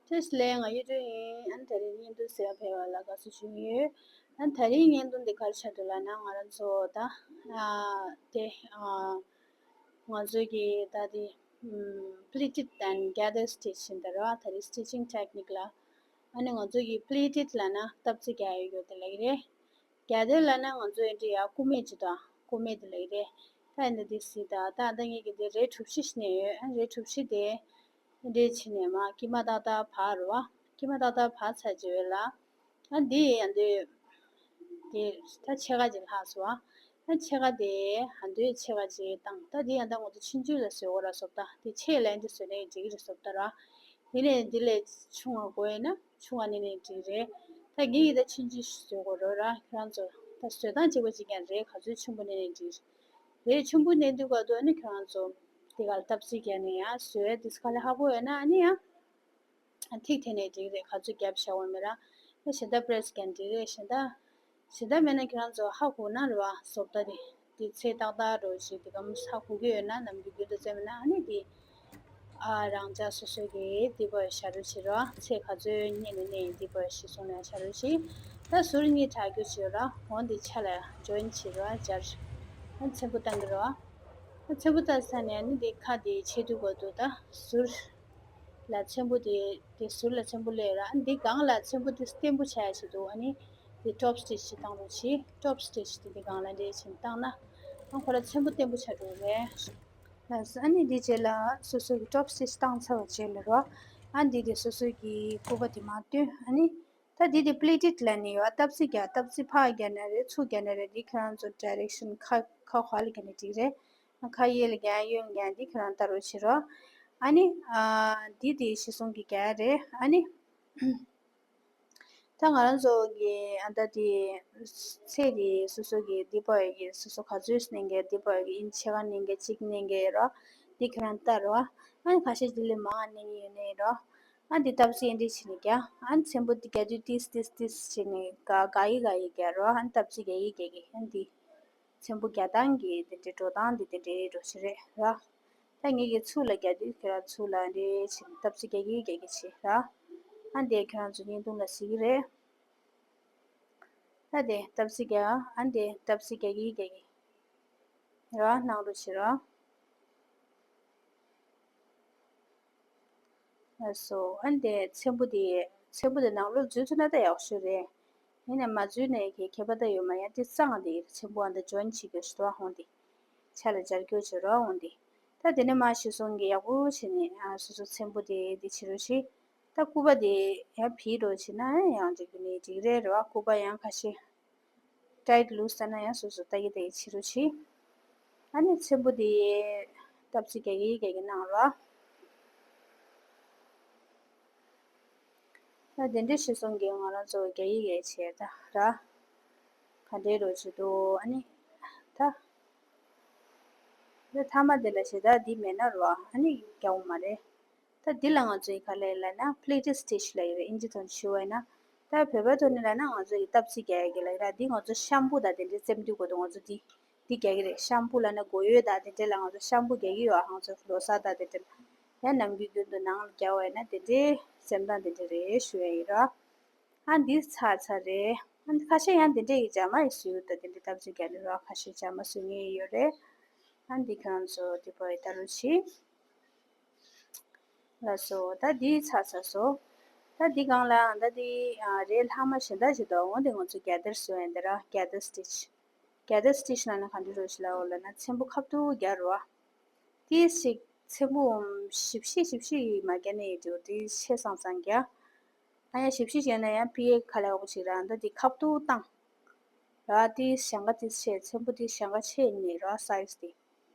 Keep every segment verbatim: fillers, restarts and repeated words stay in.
བཀྲ་ཤིས་བདེ་ལེགས། ང་གཡུ་སྒྲོན་ཡིན། ཨ་ནི་ད་རེས་བརྙན་ཐུང་གཟིགས་པར་ཕེབས་པ་ལ་དགའ་བསུ་ཞུ་གི་ཡོད། ཨ་ནི་ད་རེས་བརྙན་ཐུང་འདི་ག་རེ་ཆགས་འདུག་ལབ་ན། ང་རང་ཚོ་ད་ཨ་དེ་ཨ་ང་ཚོའི་གི་ད་དེ་ཨམ་pleated and gathered stitch ཡིན་ད་ར། ད་རེས་stitching technique ལ་ཨ་ནི་ང་ཚོའི་གི་pleated ལབ་ན་སྟབས་རྩེ་རྒྱག་ཡ་ཡོད་དེ་ལབ་ཀྱི་རེད། ག་དེ་ལབ་ན་ང་ཚོ་ཨེ་འདྲ་ཡ་ཀུ་མེད་ཅིག་དང་ཀུ་མེད་དེ་ལབ་ཀྱི་རེད། ད་ཨེ་འདྲ་དེ་གཟིགས་དང་། ད་ཨ་ད་ངེད་ཀྱི་དེ་རས་གྲུ་བཞི་ཞིག་ནས་ཡོད། ཨ་རས་གྲུ་བཞི་དེ་ཨེ་འདྲ་བྱས་ནས་མར་དཀྱིལ་མ་ཏག་ཏག་བར་རེད་བ། དཀྱིལ་མ་ཏག་ཏག་བར་ཚར་རྗེས་ལ་ཨ་འདི་ཨ་འདི་དེ་ད་ཕྱེད་ཀ་ཅིག་ལྷག་སོང་བ། ཨ་ཕྱེད་ཀ་དེ་ཨ་འདི་ཕྱེད་ཀ་ཅིག་བཏང་། ད་དེ་ཡང་ད་ང་ཚོ་ཆུང་ཆུང་ལ་བཟོ་དགོས་ར། བཟོ་ལྟ་དེ་ཆེ་ལ་ཨེ་འདྲ་བཟོས་ནས་འགྲིག་གི་རེད། བཟོ་ལྟ་ར། དེ་ནས་འདི་ལས་ཆུང་བ་དགོས་ཡོད་ན་ཆུང་བ་ནས་ནས་འགྲིག་རེད། ད་ངེད་ཀྱིས་ད་ཆུང་ཆུང་ཞིག་བཟོ་དགོས་རེད་ར། ཁྱེད་རང་ཚོ་ད་བཟོ་སྟངས་གཅིག་པ་གཅིག་རྐྱང་རེད། ག་ཚོད་ཆེན་པོ་ནས་ནས་འགྲིག་རེད། ཆེན་པོ་ནས་འདུག་ག་འདུག་ཨ་ནི་ཁྱེད་རང་ཚོ་དེ་ག་ལ་སྟབས་རྩེ་རྒྱག་ནས་ཡང་བཟོ་ཡ་དེ་ག་ལ་ཧ་གོ་ཡོད་ན་ཨ་ནི་ཡང་ཐིག་དེ་ནས་འགྲིག་རེད། ག་ཚོད་རྒྱབ་བཞག་པ་མེད་ར། ཨ་གཞན་དག་པེ་རེ་སི་རྒྱག་འགྲིག་རེད། གཞན་དག་གཞན་དག་མེད་ན་ཁྱེད་རང་ཚོ་ཧ་གོ་ན་རེད་བ། བཟོ་ལྟ་དེ་དེ་ཚད་ཏག་ཏག་འགྲོ་ཞིག་དེ་གམ་ཧ་གོ་གི་ཡོད་ན་ནམ་རྒྱུན་རྒྱུན་དུ་བཙལ་མེད་ན་ཨ་ནི་དེ་ཨ་རང་ཅག་སོ་སོ་གི་དེ་པར་བཞག་རོགས་བྱེད་རོགས། ཚད་ག་ཚོད་རྙེད་ནས་རྙེད་དེ་པར་གཞི་བཟུང་ནས་བཞག་རོགས་བྱེད། ད་ཟུར་གཉིས་དྲ་རྒྱུ་བྱེད་རོགས། འོ་འདི་ཆ་ལ་ཇོ་ཡིན་བྱེད་རོགས་སྦྱར། ཨ་ཚེམ་བུ་བཏང་གི་རོགས། ཨ་ཚེམ་བུ་བཏང་ས་ནས་ཨ་ནི་དེ་ཁ་དེ་ཕྱེ་དུས་གོ་དུ་ད་ཟུར་ལ་ཚེམ་བུ་དེ་དེ་ཟུར་ལ་ཚེམ་བུ་སླེབས་ར། ཨ་འདི་སྒང་ལ་ཚེམ་བུ་དེ་བརྟན་པོ་ཆགས་ཡ་བྱེད་དུ་ཨ་ནི་དེ་top stitch ཞིག་བཏང་རོགས་བྱེད། top stitch དེ་འདི་སྒང་ལ་འདྲེས་ཕྱིན་བཏང་ན་ཨ་ཁོ་ར་ཚེམ་བུ་བརྟན་པོ་ཆགས་འགྲོ་རེད། ལགས་སོ། ཨ་ནི་འདི་རྗེས་ལ་སོ་སོ་གི་top stitch བཏང་ཚར་བ་རྗེས་ལ་རོ། ཨ་འདི་དེ་སོ་སོ་གི་སྐུད་པ་དེ་མར་བཏོན། ཨ་ནི་ད་འདི་དེ་pleated ལབ་ནི་ཡོད། སྟབས་རྩེ་རྒྱག་སྟབས་རྩེ་ཕར་རྒྱག་ན་རེད། ཚུར་རྒྱག་ན་རེད། འདི་ཁྱེད་རང་ཚོ་direction ཁ་ཁ་ག་ལ་རྒྱག་ན་འགྲིག་རེད། ཁ་གཡས་ལ་རྒྱག་གཡོན་ལ་རྒྱག་འདི་ཁྱེད་རང་ལྟ་རོགས་བྱེད་རོགས། ཨ་ནི་ཨ་འདི་དེ་གཞི་བཟུང་གི་རྒྱག་རེད། ཨ་ནི། ད་ང་རང་ཚོ་གི་ཨ་ད་དེ་ཚད་དེ་སོ་སོ་གི་འདི་པར་གི་སོ་སོ་ག་ཚོད་ནས་གི་འདི་པར་གི་ཨིན་ཕྱེད་ཀ་ནས་གི་གཅིག་ནས་གི་རོ། འདི་ཁྱེད་རང་ལྟ་རོ། ཨ་ནི་ཁ་ཤས་དེ་ལས་མང་ང་ནས་གི་ཡོད་ནས་རོ། ཨ་འདི་སྟབས་ཚེ་འདི་བྱེད་ནས་རྒྱ། ཨ་ནི་ཚེམ་བུ་འདི་རྒྱ་དུས་ཏིས་ཏིས་ཏིས་བྱེད་ནས་ག་ག་ཡི་ག་ཡི་རྒྱ་རོ། ཨ་ནི་སྟབས་ཚེ་རྒྱ་ཡི་རྒྱ་གི་ཨ་ནི་འདི། ཚེམ་བུ་རྒྱག་སྟངས་ཀྱི་དེ་འདྲའི་འགྲོ་སྟངས་འདི་དེ་འདྲའི་འགྲོ་ཞིག་རེད་ར། ད་ངེད་ཀྱི་ཚུར་ལ་རྒྱག་དུས་ཁྱེད་རང་ཚུར་ལ་འདྲའི་བྱེད་སྟབས་ཚེ་རྒྱག་གི་རྒྱག་གི་བྱེད་ར། ཨ་འདི་ཁྱེད་རང་ཚོ་བརྙན་ཐུང་ལ་གཟིགས་ཀྱི་རེད། ད་དེ་སྟབས་ཚེ་རྒྱག་ཨ་འདི་སྟབས་ཚེ་རྒྱག་གི་རྒྱག་གི་ར། གནང་རོགས་བྱེད་ར། ལགས་སོ། ཨ་ནི་དེ་ཚེམ་བུ་དེ་ཚེམ་བུ་དེ་ནང་ལོགས་འཛུལ་ཐུབ་ན་ད་ཡག་ཤོས་རེད། ཡིན་ནའི་མ་འཛུལ་ནའི་གི་ཁྱད་པར་ད་ཡོད་མ་ཡ་དེ་གཙང་དེ་ཚེམ་བུ་ཨ་ད་ཇོན་བྱེད་དགོས་ཤི་དོ་ཧོང་དེ་ཆ་ལ་སྦྱར་རྒྱུ་བྱེད་རོགས་ཧོང་དེ། ད་དེ་ནས་མ་གཞི་བཟུང་གི་ཡག་པོ་བྱས་ནས་ཨ་སོ་སོ་ཚེམ་བུ་དེ་དེ་བྱེད་རོགས་ཤི། ད་སྐུད་པ་དེ་ཡང་བིས་རོགས་བྱེད་ན་ཡང་འགྲིག་གི་ནི་འགྲིག་རེད་རེད་བ། སྐུད་པ་ཡང་ཁ་ཤས་tight loose ལྟ་ན་ཡང་སོ་སོ་ལྟ་གི་ལྟ་གི་བྱེད་རོགས་བྱེད། ཨ་ནི་ཚེམ་བུ་དེ་སྟབས་ཚེ་རྒྱག་གི་རྒྱག་གི་གནང་རོགས། ད་དེ་འདྲའི་གཞི་བཟུང་གི་ང་རང་ཚོ་རྒྱག་གི་རྒྱག་བྱེད་ད་ར། ག་འདྲའི་རོགས་བྱེད་དོ་ཨ་ནི། ད་འདི་མཐའ་མ་དེ་ལ་བྱེད་ད་འདི་མེད་ན་རོ་ཨ་ནི་རྒྱག་འོང་མ་རེད། ད་འདི་ལ་ང་ཚོས་ག་ལེ་ལབ་ན་pleated stitch ལབ་ཡོད་རེད། ཨིན་ཇི་ཐོག་ནས་ཞུ་བ་ཡིན་ན། ད་བོད་པའི་ཐོག་ནས་ལབ་ན་ང་ཚོ་ཡི་སྟབས་ཚེ་རྒྱག་ཡ་གི་ལབ་ཡོད་ར། འདི་ང་ཚོ་ཤམ་བུ་དང་དེ་འདྲའི་རྩེམ་དུས་གོ་དུ་ང་ཚོ་འདི་འདི་རྒྱག་གི་རེད། ཤམ་བུ་ལབ་ན་མགོ་ཡོས་དང་དེ་འདྲའི་ལ་ང་ཚོ་ཤམ་བུ་རྒྱག་གི་ཡོད། ང་ཚོ་ལོ་གསར་དང་དེ་འདྲ་ཡང་ནམ་རྒྱུན་རྒྱུན་དུ་ནང་ལ་རྒྱག་བ་ཡིན་ན་དེ་འདྲའི་རྩེམ་སྟངས་དེ་འདྲ་རེད་ཞུ་ཡ་ཡིན་ར། ཨ་འདི་ཚར་ཚར་རེད། ཨ་འདི་ཁ་ཤས་ཡང་དེ་འདྲའི་ཡི་ཇ་མ་ཡི་བཟོས་ཡོད། ད་དེ་འདྲའི་སྟབས་ཚེ་རྒྱག་ནི་ར་ཁ་ཤས་ཇ་མ་བཟོ་མཁན་ཡོད་རེད། ཨ་འདི་ཁྱེད་རང་ཚོ་དེ་པར་ཡི་ལྟ་རོགས་བྱེད། ལགས་སོ། ད་འདི་ཚར་ཚར་སོང་། ད་འདི་སྒང་ལ་ད་འདི་ཨ་རས་ལྷག་མ་གཞན་དག་ཞིག་འདུག་འོ་འདི་ང་ཚོ་gathered བཟོ་ཡ་འདི་ར། gathered stitch gathered stitch ལབ་ན་ག་འདྲ་རོ་ཞིག་ལབ་འོ་ལབ་ན་ཚེམ་བུ་ཁ་ཐུག་རྒྱག་རོ། ཏིས་ཞིག་ཚེམ་བུ་ཞིབ་ཞིབ་ཞིབ་ཞིབ་མ་རྒྱག་ནས་ཡོད་འདུག་ཏིས་ཆེ་སང་སང་རྒྱག་ཨ་ཡ་ཞིབ་ཞིབ་བྱས་ན་ཡང་པི་ཨེ་ཁ་ལ་འོ་ཞིག་ར། ད་འདི་ཁ་ཐུག་བཏང་ར། ཏིས་ཞེང་ཁ་ཏིས་ཆེ། ཚེམ་བུ་ཏིས་ཞེང་ཁ་ཆེ་ནི་ར་size དེ།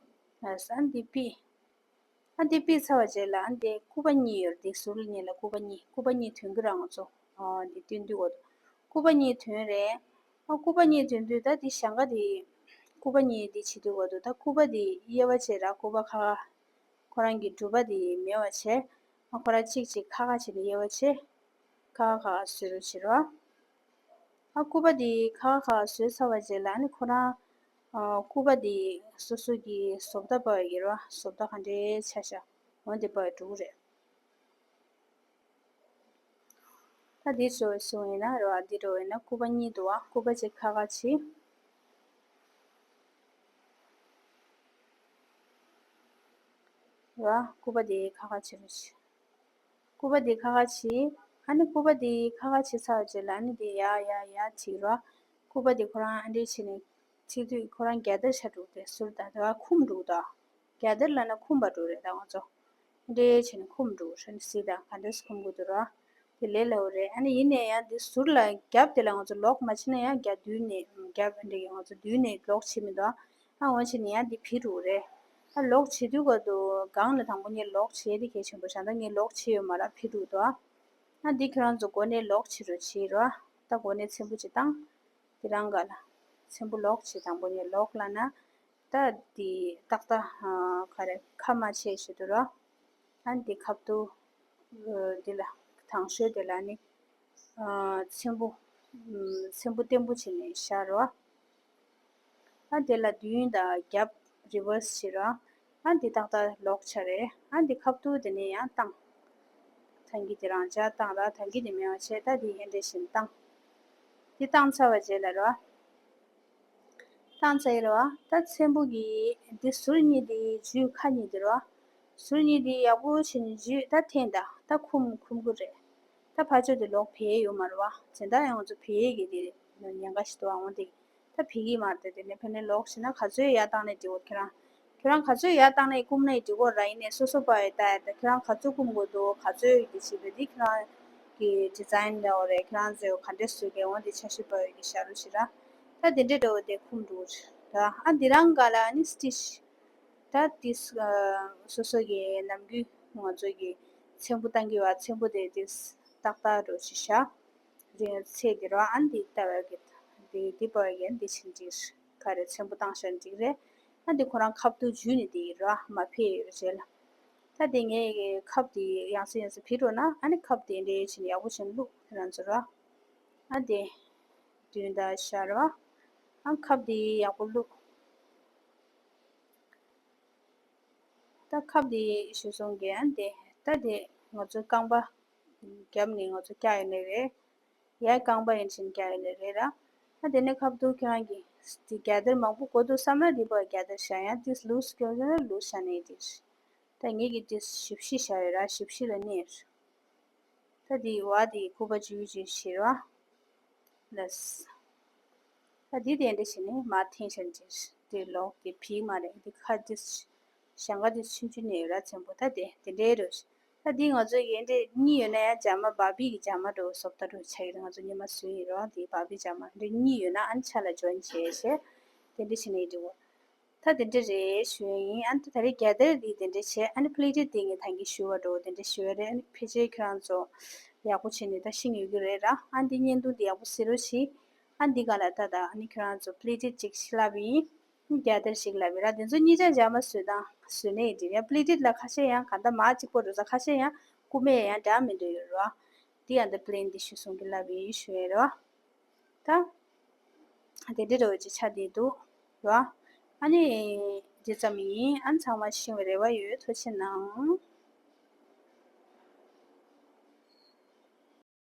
ཨ་འདི་པི། ཨ་འདི་པི་ཚར་བ་རྗེས་ལ་ཨ་འདི་སྐུད་པ་གཉིས་ཡོད་རེད། འདི་ཟུར་གཉིས་ལ་སྐུད་པ་གཉིས། སྐུད་པ་གཉིས་ཐོན་གི་ར་ང་ཚོ། ཨ་འདི་སྟོན་དུས་འོ། སྐུད་པ་གཉིས་ཐོན་རེད། ཨ་སྐུད་པ་གཉིས་ཐོན་དུས་ད་འདི་ཞེང་ཁ་འདི། སྐུད་པ་གཉིས་འདི་བྱེད་དུས་འོ་དུ་ད་སྐུད་པ་འདི་དབྱེ་བ་ཕྱེ་ར། སྐུད་པ་ཁ་ཁ། ཁོ་རང་གི་གྲུ་པ་འདི་མེད་པ་བྱས། ཨ་ཁོ་རང་གཅིག་གཅིག་ཁ་ཁ་བྱས་ནས་དབྱེ་བ་ཕྱེ། ཁ་ཁ་ཁ་ཁ་བཟོས་རོགས་བྱེད་རོགས། ཨ་སྐུད་པ་འདི་ཁ་ཁ་ཁ་བཟོས་ཚར་བ་རྗེས་ལ་ཨ་ནི་ཁོ་རང་ཨ་སྐུད་པ་འདི་སོ་སོ་གི་བཟོ་ལྟ་པ་ཡིན་རོགས། བཟོ་ལྟ་ག་འདྲའི་ཆ་བཞག་འོ་འདི་པ་འགྲོ་གི་རེད། ད་འདི་ཚོ་བཟུང་ཡིན་ན་རེད་བ། འདི་འགྲོ་ཡིན་ན་སྐུད་པ་གཉིས་འདུག་བ། སྐུད་པ་གཅིག་ཁ་ཁ་བྱེད། རེད་བ། སྐུད་པ་དེ་ཁ་ཁ་བྱེད་རོགས་བྱེད། སྐུད་པ་དེ་ཁ་ཁ་བྱེད། ཨ་ནི་སྐུད་པ་དེ་ཁ་ཁ་བྱེད་ཚར་རྗེས་ལ་ཨ་ནི་དེ་ཡར་ཡར་ཡར་བྱེད་རོགས། སྐུད་པ་དེ་ཁོ་རང་ཨ་འདྲས་བྱས་ནས་ཚིག་དུས་ཁོ་རང་རྒྱ་དར་ཆགས་འགྲོ་གི་རེད། ཟུར་དང་དེ་བ་འཁུམ་འགྲོ་གི་འདུག་རྒྱ་དར་ལབ་ན་འཁུམ་པ་འགྲོ་རེད། ད་ང་ཚོ་འདྲེ་བྱས་ནས་འཁུམ་འགྲོ་ཧྲན་སི་དང་ག་འདྲས་འཁུམ་དགོས་འདུག་ར། དེ་ལས་ལའོ་རེད། ཨ་ནི་ཡིན་ནའི་ཡང་འདི་ཟུར་ལ་རྒྱབ་དེ་ལ་ང་ཚོ་ལོག་མ་བྱེད་ན་ཡང་རྒྱབ་མདུན་ནས་རྒྱབ་འདྲེ་ང་ཚོ་མདུན་ནས་ལོག་བྱེད་མི་འདུག་ཨ་འོན་བྱས་ནས་ཡང་འདི་བྱེད་འགྲོ་རེད། ཨ་ལོག་བྱེད་དུས་ག་དུས་སྒང་ལ་དང་པོ་ངས་ལོག་བྱེད་དེ་གལ་ཆེན་པོ་བྱ། ད་ངས་ལོག་བྱེད་ཡོད་མ་ར་བྱེད་འགྲོ་འདུག་ཨ་འདི་ཁྱེད་རང་ཚོ་འགོ་ནས་ལོག་བྱེད་རོགས་བྱེད་རོགས། ད་འགོ་ནས་ཚེམ་བུ་ཅིག་བཏང་། དེ་རང་ག་ལ་ཚེམ་བུ་ལོག་བྱེད། དང་པོ་ནས་ལོག་ལབ་ན། ད་དེ་ཏག་ཏག་ག་རེ་ཁ་མ་ཕྱེ་བྱེད་དུ་རོ། ཨ་འདི་ཁབ་ཏུ་འདི་ལ་དང་ཤོས་དེ་ལ་ནི་ཚེམ་བུ་ཚེམ་བུ་བརྟན་པོ་བྱས་ནས་བཞག་རོ། ཨ་དེ་ལ་མདུན་དང་རྒྱབ་རི་ཝར་སི་བྱེད་རོ། ཨ་འདི་ཏག་ཏག་ལོག་ཆ་རེད། ཨ་འདི་ཁབ་ཏུ་དེ་ནས་ཡང་བཏང་། ཐང་གི་དེ་རང་ཅག་བཏང་ར། ཐང་གི་དེ་མེད་པ་བྱས། ད་དེ་ཧེ་འདྲ་བཞིན་བཏང་། དེ་བཏང་ཚར་བ་རྗེས་ལ་རོ། བཏང་ཚར་ཡིན་རོ། ད་ཚེམ་བུ་གི་འདི་ཟུར་གཉིས་དེ་འཇུས། ཁ་གཉིས་དེ་རོ། ཟུར་གཉིས་དེ་ཡག་པོ་བྱས་ནས་འཇུས། ད་འཐེན་ད། ད་འཁུམ་འཁུམ་གི་རེད། ད་ཕར་ཕྱོགས་དེ་ལོག་བྱེད་ཡས་ཡོད་མ་རེད་བ། གཞན་དག་ཡང་ང་ཚོ་བྱེད་ཡས་ཀྱི་དེ་ཉེན་ཁ་ཞིག་འདུག་ཨ། འོ་དེ། ད་བྱེད་ཀྱི་མ་རེད། དེ་ནས་ཕ་ནས་ལོག་བྱས་ན་ག་ཚོད་ཡར་བཏང་ནས་འགྲིག་གོ། ཁྱེད་རང་ཁྱེད་རང་ག་ཚོད་ཡར་བཏང་ནས་སྐུམ་ནས་འགྲིག་གོ་ར། ཡིན་ནས་སོ་སོ་པ་ཡི་ད་ཡ་ད་ཁྱེད་རང་ག་ཚོད་སྐུམ་དགོས་འདུག་ག་ཚོད་ཡོད་ཀྱི་བྱེད་པ་འདི་ཁྱེད་རང་གི་ཌི་ཛའིན་ལ་འོ་རེད། ཁྱེད་རང་ཚོས་ག་འདྲས་བཟོས་ཀྱི་འོ་འདི་འཆར་གཞི་པ་ཡོད་ཀྱི་བཞག་རོགས་བྱེད་ར། ད་དེ་འདྲས་འདྲ་བོ་དེ་འཁུམ་འགྲོ་གི་རེད། ད་ཨ་འདི་རང་ག་ལ་ཨ་ནི་སི་ཊི་ཆི། ད་ཏིས་སོ་སོ་གི་ནམ་རྒྱུན་ང་ཚོ་གི་ཚེམ་བུ་བཏང་གི་བ། ཚེམ་བུ་དེ་ཏིས་ཏག་ཏག་འགྲོ་ཞིག་བཞག་རེད། ཚེ་འདི་རོ། ཨ་འདི་ལྟ་བ་གི་འདི་འདི་པ་གི་འདི་ཕྱིན་འགྲིག་ག་རེ། ཚེམ་བུ་བཏང་ཤར་འགྲིག་རེད། ཨ་འདི་ཁོ་རང་ཁབ་ཏུ་འཇུས་ནས་དེ་ཡི་རོ། མ་ཕེ་ཡོད་རེད་ལ། ད་དེ་ངས་ཁབ་དེ་ཡང་སེ་ཡང་སེ་ཕི་རོ་ན། ཨ་ནི་ཁབ་དེ་འདྲའི་ཕྱིན་ཡག་པོ་བྱིན་བླུག་ཁྱེད་རང་ཚོ་རོ། ཨ་དེ་དུས་ད་ཤར་རོ། ཨ་ཁབ་དེ་ཡག་པོ་བླུག་ད་ཁབ་དེ་ཞུ་སོང་གི་ཨ་དེ་ད་དེ་ང་ཚོ་རྐང་པ་རྒྱབ་ནས་ང་ཚོ་བཀྱག་ཡོད་ནི་རེད། ཡ་རྐང་པ་ཡིན་ཕྱིན་བཀྱག་ཡོད་ནི་རེད་ར། ཨ་དེ་ནས་ཁབ་ཏུ་ཁྱེད་རང་གི་དེ་རྒྱ་དར་མང་པོ་དགོས་འདུག་བསམ་ན་དེ་པར་རྒྱ་དར་བཞག་ཡང་དེ་ལུས་སྐྱོན་ན་ལུས་བཞག་ནས་དེ་ད་ངེད་ཀྱི་དེ་ཞིབ་ཤི་བཞག་ཡོད་ར། ཞིབ་ཤི་ལ་གནས། ད་དེ་བ་དེ་ཁུ་པ་ཅུ་ཅུ་བྱེད་ར། ལས། ད་འདི་དེ་འདྲ་བྱས་ནས་མར་འཐེན་བཞག་ཅིག་དེ་ལོག་དེ་བིག་མ་རེད། འདི་ཁ་འདི་ཞང་ཁ་འདི་ཆུང་ཆུང་ནས་ཡོད་ར། ཚེམ་བུ་ད་དེ་དེ་འདྲའི་རོ། ད་འདི་ང་ཚོ་ཡི་འདྲ་གཉིས་ཡོད་ན་ཡང་ཇ་མ་བ་བི་གི་ཇ་མ་འགྲོ་བཟོ་ལྟ་འགྲོ་ཆ་ཡི་རེད། ང་ཚོ་ཉི་མ་བཟོས་ཡིན་རོ། དེ་བ་བི་ཇ་མ་འདི་གཉིས་ཡོད་ན་ཨ་ནི་ཆ་ལ་འཇོན་བྱས་བྱས་དེ་འདྲ་བྱས་ནས་འགྲིག་གོ་ད་དེ་འདྲ་རེད་ཞུ་ཡ་ཡིན། ཨ་ནི་ད་རེས་རྒྱ་དར་འདི་དེ་འདྲ་བྱས། ཨ་ནི་པི་ལེ་ཊེཌ་འདི་ངས་ད་གིན་ཞུ་བ་འགྲོ་དེ་འདྲ་ཞུ་ཡ་རེད། ཨ་ནི་ཕལ་ཆེར་ཁྱོད་རང་ཚོ་ཡག་པོ་བྱས་ནས་ད་ཤེས་ཡོད་ཀྱི་རེད་ར། ཨ་འདི་བརྙན་ཐུང་འདི་ཡག་པོ་གཟིགས་རོགས་གྱིས། ཨ་འདི་ག་ལ་ད་ད་ཨ་ནི་ཁྱོད་རང་ཚོ་པི་ལེ་ཊེཌ་ཅིག་ལབ་ཡིན། རྒྱ་དར་ཞིག་ལབ་ཡིན་ར། དེ་ཚོ་གཉིས་ཆ་ཇ་མ་བཟོས་དང་བཟོས་ནས་འགྲིག་ཡ། པི་ལེ་ཊེཌ་ལ་ཁ་ཤས་ཡང་ག་འདྲ་མ་གཅིག་པོ་འགྲོ་ས། ཁ་ཤས་ཡང་རྐུ་མས་ཡང་འདྲ་མི་འདྲ་ཡོད་ར། འདི་ཡང་འདི་པི་ལེ་ཊེཌ་འདི་ཞུ་སོང་གི་ལབ་ཡིན་ཞུ་ཡིན་ར། ད། དེ་འདྲ་རོ་ཅིག་ཆ་དེ་འདུག་ར། ཨ་ནི། དེ་ཙམ་ཡིན། ཨ་ནི་ཚང་མ་ཤེས་པའི་རེ་བ་ཡོད། ཐུགས་རྗེ་གནང་།